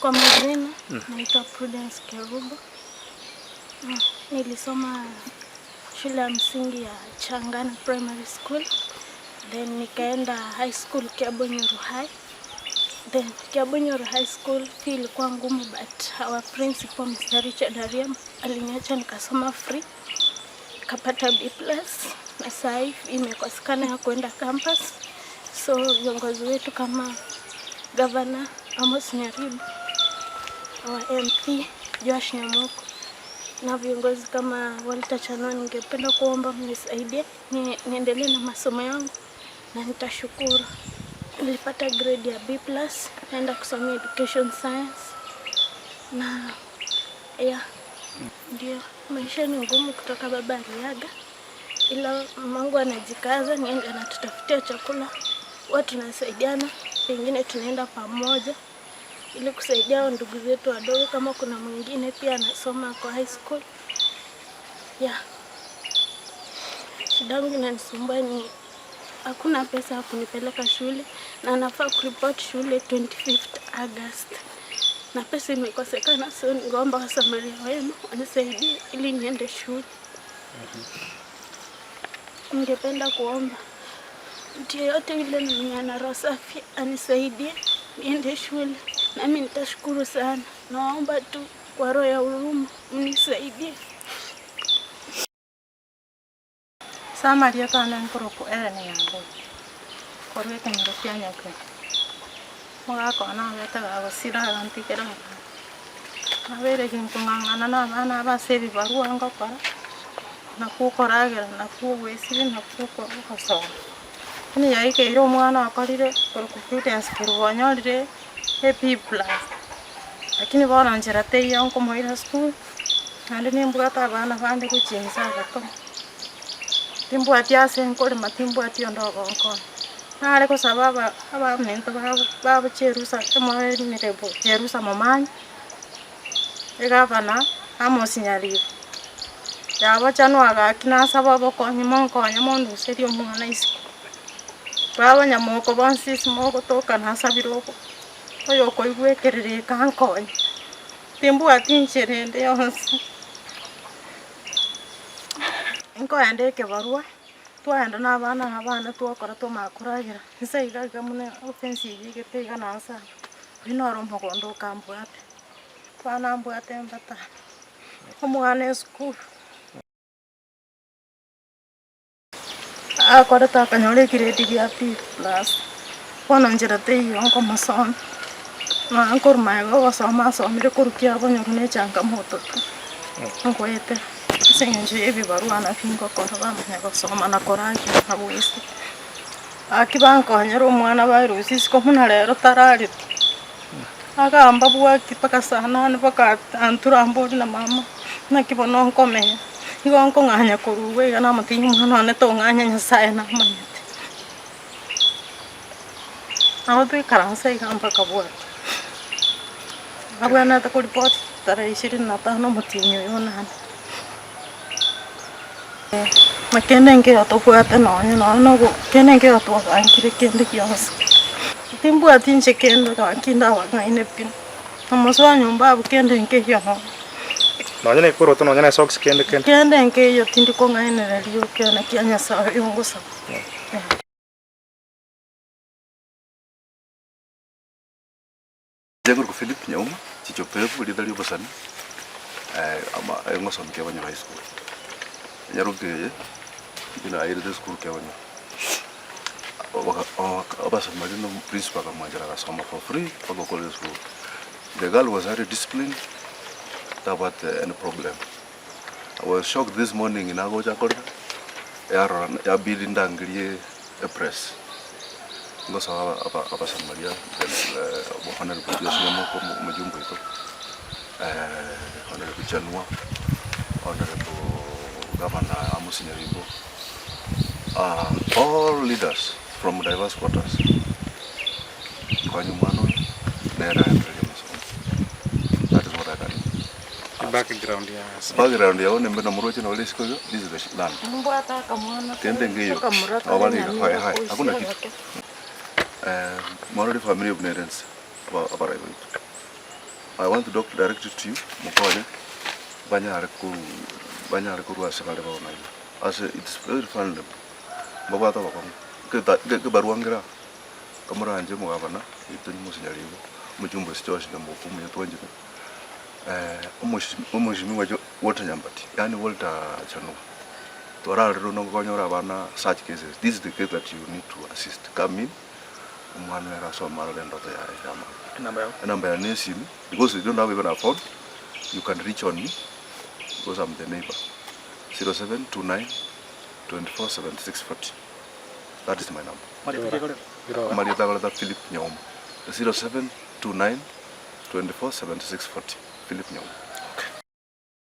Kwa majina naitwa Prudence Kerubo. Nilisoma shule ya msingi ya Changana Primary School, then nikaenda high school Kiabonyoru High. Then Kiabonyoru High School fee ilikuwa ngumu but our principal Mr. Richard Ariam aliniacha nikasoma free nikapata B plus na saa hii imekosekana ya kuenda campus, so viongozi wetu kama Governor Amos Nyaribo, our MP Joash Nyamoko na viongozi kama Walter Chanua, ningependa kuomba mnisaidie ni, niendelee na masomo yangu na nitashukuru. Nilipata grade ya B plus, naenda kusomea education science na yeah, ndio maisha ni ngumu kutoka baba aliaga, ila mamangu anajikaza, niende anatutafutia chakula, huwa tunasaidiana, pengine tunaenda pamoja ili kusaidia ndugu zetu wadogo, kama kuna mwingine pia anasoma kwa high school yeah. Shida yangu inanisumbua ni hakuna pesa ya kunipeleka shule na nafaa kuripoti shule 25th August na pesa imekosekana, so ningeomba wasamaria wema wanisaidie ili niende shule. Ningependa kuomba mtu yeyote yule mwenye ana roho safi anisaidie niende shule, nami nitashukuru sana. Naomba tu kwa roho ya huruma mnisaidie. Ase amarieta ane nkorokwa Ellen Nyambui, korwa ekenyoro kia Nyakwe. Omogaka one abete gagosira agantigera abana. Nabeire ginkong'ang'ana na abana aba ase ebibarua ngokora, nakwo okoragera, nakwo ogwesibia, nakwo ogosoma. Lakini yaikeire omwana okorire korokwa Prudence Kerubo onyorire A plus, lakini bono nchera teiyo nkomoira esukuru. Naende nimbwate abana bande gochia inse abato, timbwati ase nkorema timbwati onde ogonkonya. Nare gosaba aba abaminto babo babo cherusa emoemerebo cherusa momanyi, egavana Amos Nyaribo, yabachanwa gaki nasaba obokonyi monkonye monduserie omwana isiko. Baba nyamoko bonsi ase mogotoka nasabire obo oyokoigwa ekerero eke ankonye. Timbwati inchera ende yonsi. Nkoenda ekebarua, twaenda na abana aba bane twakora twamanya koragera, inse iga iga buna ofensi eywo igete iga na nse aa, oywo noro omogondo okambwate, abana mbwate mbatano, omwana esukuru. Akorete akanyora egrade gia B plus, bono nchera teiyo nkomosomia, nonya nkorwa magega ogosoma asomire korwa kiabonyoru na echangamoto tu, ngoetera ase eng'encho ya ebibarua nabio ngokora bamanya gosoma na koragera na goesia. Gaki bankonyera omwana baerusia isiko buna rero tarareti, agamba bwaki mpaka saa nane mpaka anture ambori na mama, naki bono nkomenya, igo nkong'anya korwa iga iga namotebi omwana one tong'anya nyasaye namanyete. Nabo toikaranse iga mpaka bwaki, abwenerete koripoti tarehe ishirini na tano omotienyi oyo onane. Na kende nkeiyo tobwate nonye nonye na obo kende nkeiyo twabankire kende gionsi. Timbwati inche kende gaki ndabang'aine pi, na mosoa nyomba abwo kende nkeiyo nonye. Nonye na ekoroto nonye na esocks kende kende. Kende nkeiyo tindi kong'ainereria ekiagera kia Nyasaye oyo ngosaba. Inche nkorokwa Philip Nyauma, Chichopevu, rieta ria obosani, ama ngosoma Kiabonyoru High School. Enyaroka eye, inche nairete esukuru Kiabonyoru. Abasomia baria na principal akamwanchera agasoma for free mpaka okore esukuru. The girl was highly disciplined, tabwate any problem. I was shocked this morning nagocha korera, yarora yabidi ndangerie epress. Ngosaba aba abasamaria honourable Joyce Nyamoko omojumbe oito, honourable Chanua, honourable Governor Amos Nyaribo, all leaders from diverse quarters, konya omwana oyo nere aendererie amasomo. That is what I can ask. Background ya ase. Background yao nembe namoroche nore isiko iga, this is the land. Nimbwate akamwana Kende nkeiyo, akamura nabo kare bare iga nyamira hae hae, hakuna koisia kitu. gake. Morore family buna ere nse, aba abarai baito. I want to doc direct it to you, mokonye, banyare ko banyare korwa ase bare bono iga. Ase it's very vulnerable, mbabwate obokong'u, geta ge ekebarua nkere aa, kamoranche omogabana oito mosinyarigo, omochumbe ase chionsi nyamboku omuya twanchete, omoshi omoshimiwa jo Walter Nyambati, yaani Walter Chanua, twararire nokonyora abana such cases, this is the case that you need to assist, come in, omwana ere asome arore endoto yaye yamanya. Enamba yao? Enamba yane ya esimi, because you don't have even a phone, you can reach on me, because I'm the neighbor, 0729 24 76 40, that is my number. Marieta ki ekoreta? Amarieta akoreta Philip Nyauma, 0729 24 76 40, Philip Nyauma.